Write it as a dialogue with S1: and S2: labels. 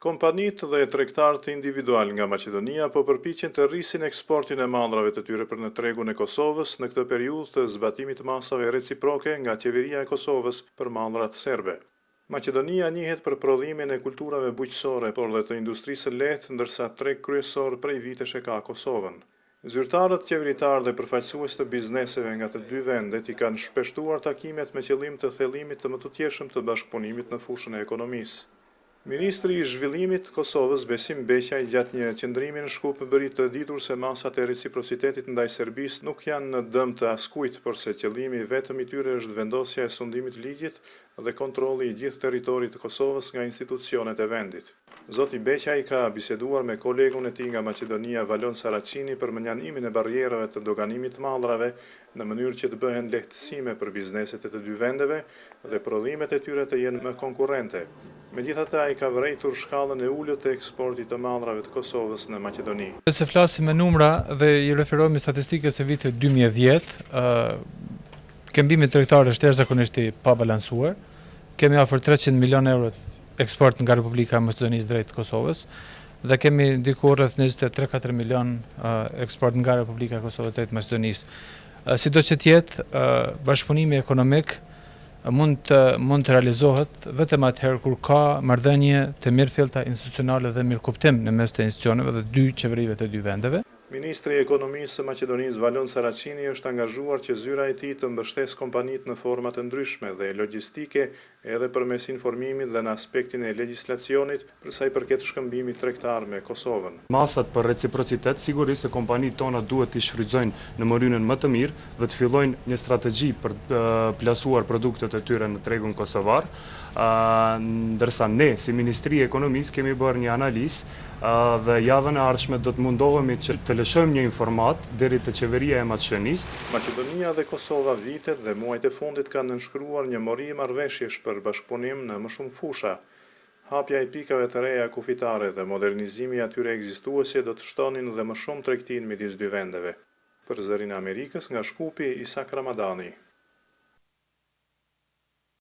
S1: Kompanitë dhe tregtarët individualë nga Maqedonia po përpiqen të rrisin eksportin e mallrave të tyre për në tregun e Kosovës në këtë periudhë të zbatimit të masave reciproke nga Qeveria e Kosovës për mallrat serbe. Maqedonia njihet për prodhimin e kulturave bujqësore, por dhe të industrisë së lehtë, ndërsa treg kryesor prej vitesh e ka Kosovën. Zyrtarët qeveritarë dhe përfaqësues të bizneseve nga të dy vendet i kanë shpeshtuar takimet me qëllim të thellimit të mëtutjeshëm të bashkëpunimit në fushën e ekonomisë. Ministri i Zhvillimit të Kosovës, Besim Beqaj gjatë një qëndrimi në Shkup bëri të ditur se masat e reciprocitetit ndaj Serbisë nuk janë në dëm të askujt, por se qëllimi i vetëm i tyre është vendosja e sundimit të ligjit dhe kontrolli i gjithë territorit të Kosovës nga institucionet e vendit. Zoti Beqaj ka biseduar me kolegun e tij nga Maqedonia, Valon Saraçini për mënjanimin e barrierave të doganimit të mallrave në mënyrë që të bëhen lehtësime për bizneset e të dy vendeve dhe prodhimet e tyre të jenë më konkurrente. Megjithatë, ai ka vërejtur shkallën e ulët të eksportit të mallrave të Kosovës në Maqedoni.
S2: Nëse flasim me numra dhe i referohemi statistikës së vitit 2010, këmbimi tregtar është jashtëzakonisht i pabalancuar. Kemi afër 300 milionë euro eksport nga Republika e Maqedonisë drejt Kosovës dhe kemi diku rreth 23-4 milion eksport nga Republika e Kosovës drejt Maqedonisë. Sido që të jetë, bashkëpunimi ekonomik mund të mund të realizohet vetëm atëherë kur ka marrëdhënie të mirëfillta institucionale dhe mirëkuptim në mes të institucioneve dhe dy qeverive të dy vendeve.
S1: Ministri i Ekonomisë së Maqedonisë, Valon Saraçini është angazhuar që zyra e tij të mbështesë kompanitë në forma të ndryshme dhe logjistike edhe përmes informimit dhe në aspektin e legjislacionit për sa i përket shkëmbimit tregtar me Kosovën.
S3: Masat për reciprocitet sigurisht se kompanitë tona duhet t'i shfrytëzojnë në mënyrën më të mirë dhe të fillojnë një strategji për të plasuar produktet e tyre në tregun kosovar, ndërsa ne si Ministri e Ekonomisë kemi bërë një analizë dhe javën e ardhshme do të mundohemi që të lëshojmë një informatë deri te Qeveria e Maqedonisë.
S1: Maqedonia dhe Kosova vitet dhe muajt e fundit kanë nënshkruar një mori marrëveshjesh për bashkëpunim në më shumë fusha. Hapja e pikave të reja kufitare dhe modernizimi i atyre ekzistuese do të shtonin dhe më shumë tregtinë midis dy vendeve. Për Zërin e Amerikës nga Shkupi, Isak Ramadani.